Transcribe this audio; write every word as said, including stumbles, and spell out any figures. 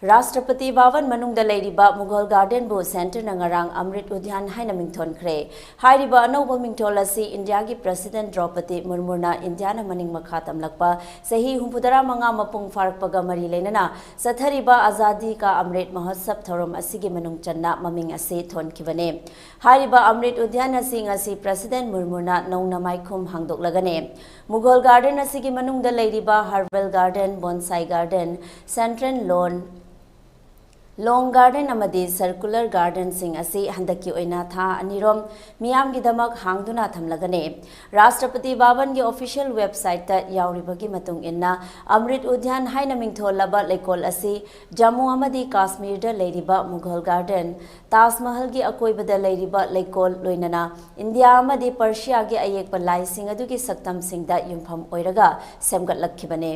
ꯔꯥꯁꯇ꯭ꯔꯄꯇꯤ ꯚꯥꯕꯟ ꯃꯅꯨꯡꯗ ꯂꯩꯔꯤꯕ ꯃꯨꯘꯜ ꯒꯥꯔꯗꯦꯟꯕꯨ ꯁꯦꯟꯇꯔꯅ ꯉꯔꯥꯡ ꯑꯃ꯭ꯔꯤꯠ ꯎꯗ꯭ꯌꯥꯟ ꯍꯥꯏꯅ ꯃꯤꯡꯊꯣꯟꯈ꯭ꯔꯦ꯫ ꯍꯥꯏꯔꯤꯕ ꯑꯅꯧꯕ ꯃꯤꯡꯊꯣꯜ ꯑꯁꯤ ꯏꯟꯗꯤꯌꯥꯒꯤ ꯄ꯭ꯔꯦꯁꯤꯗꯦꯟꯠ ꯗ꯭ꯔꯧꯄꯗꯤ ꯃꯨꯔꯃꯨꯅ ꯏꯟꯗꯤꯌꯥꯅ ꯃꯅꯤꯡ ꯃꯈꯥ ꯇꯝꯂꯛꯄ ꯆꯍꯤ ꯍꯨꯝꯐꯨꯇꯔꯥ ꯃꯉꯥ ꯃꯄꯨꯡ ꯐꯥꯔꯛꯄꯒ ꯃꯔꯤ ꯂꯩꯅꯅ ꯆꯠꯊꯔꯤꯕ ꯑꯖꯥꯗꯤ ꯀꯥ ꯑꯃ꯭ꯔꯤꯠ ꯃꯍꯣꯠꯁꯕ ꯊꯧꯔꯝ ꯑꯁꯤꯒꯤ ꯃꯅꯨꯡ ꯆꯟꯅ ꯃꯃꯤꯡ ꯑꯁꯤ ꯊꯣꯟꯈꯤꯕꯅꯤ꯫ ꯍꯥꯏꯔꯤꯕ ꯑꯃ꯭ꯔꯤꯠ ꯎꯗ꯭ꯌꯥꯟ ꯑꯁꯤ ꯉꯁꯤ ꯄ꯭ꯔꯦꯁꯤꯗꯦꯟꯠ ꯃꯨꯔꯃꯨꯅ ꯅꯧꯅ ꯃꯥꯏꯈꯨꯝ ꯍꯥꯡꯗꯣꯛꯂꯒꯅꯤ꯫ ꯃꯨꯘꯜ ꯒꯥꯔꯗꯦꯟ ꯑꯁꯤꯒꯤ ꯃꯅꯨꯡꯗ ꯂꯩꯔꯤꯕ herbal garden, bonsai garden, central ꯂꯣꯟ, ꯂꯣꯡ ꯒꯥꯔꯗꯦꯟ ꯑꯃꯗꯤ ꯁꯔꯀꯨꯂꯔ ꯒꯥꯔꯗꯦꯟꯁꯤꯡ ꯑꯁꯤ ꯍꯟꯗꯛꯀꯤ ꯑꯣꯏꯅ ꯊꯥ ꯑꯅꯤꯔꯣꯝ ꯃꯤꯌꯥꯝꯒꯤꯗꯃꯛ ꯍꯥꯡꯗꯨꯅ ꯊꯝꯂꯒꯅꯤ꯫ ꯔꯥꯁꯇ꯭ꯔꯄꯇꯤ ꯚꯥꯕꯟꯒꯤ ꯑꯣꯐꯤꯁꯤꯌꯦꯜ ꯋꯦꯕꯁꯥꯏꯠꯇ ꯌꯥꯎꯔꯤꯕꯒꯤ ꯃꯇꯨꯡ ꯏꯟꯅ, ꯑꯃ꯭ꯔꯤꯠ ꯎꯗ꯭ꯌꯥꯟ ꯍꯥꯏꯅ ꯃꯤꯡꯊꯣꯜꯂꯕ ꯂꯩꯀꯣꯜ ꯑꯁꯤ ꯖꯝꯃꯨ ꯑꯃꯗꯤ ꯀꯥꯁꯃꯤꯔꯗ ꯂꯩꯔꯤꯕ ꯃꯨꯘꯜ ꯒꯥꯔꯗꯦꯟ, ꯇꯥꯖ ꯃꯍꯜꯒꯤ ꯑꯀꯣꯏꯕꯗ ꯂꯩꯔꯤꯕ ꯂꯩꯀꯣꯜ, ꯂꯣꯏꯅꯅ ꯏꯟꯗꯤꯌꯥ ꯑꯃꯗꯤ ꯄꯔꯁꯤꯌꯥꯒꯤ ꯑꯌꯦꯛꯄ ꯂꯥꯏꯁꯤꯡ ꯑꯗꯨꯒꯤ ꯁꯛꯇꯝꯁꯤꯡꯗ ꯌꯨꯝꯐꯝ ꯑꯣꯏꯔꯒ ꯁꯦꯝꯒꯠꯂꯛꯈꯤꯕꯅꯤ꯫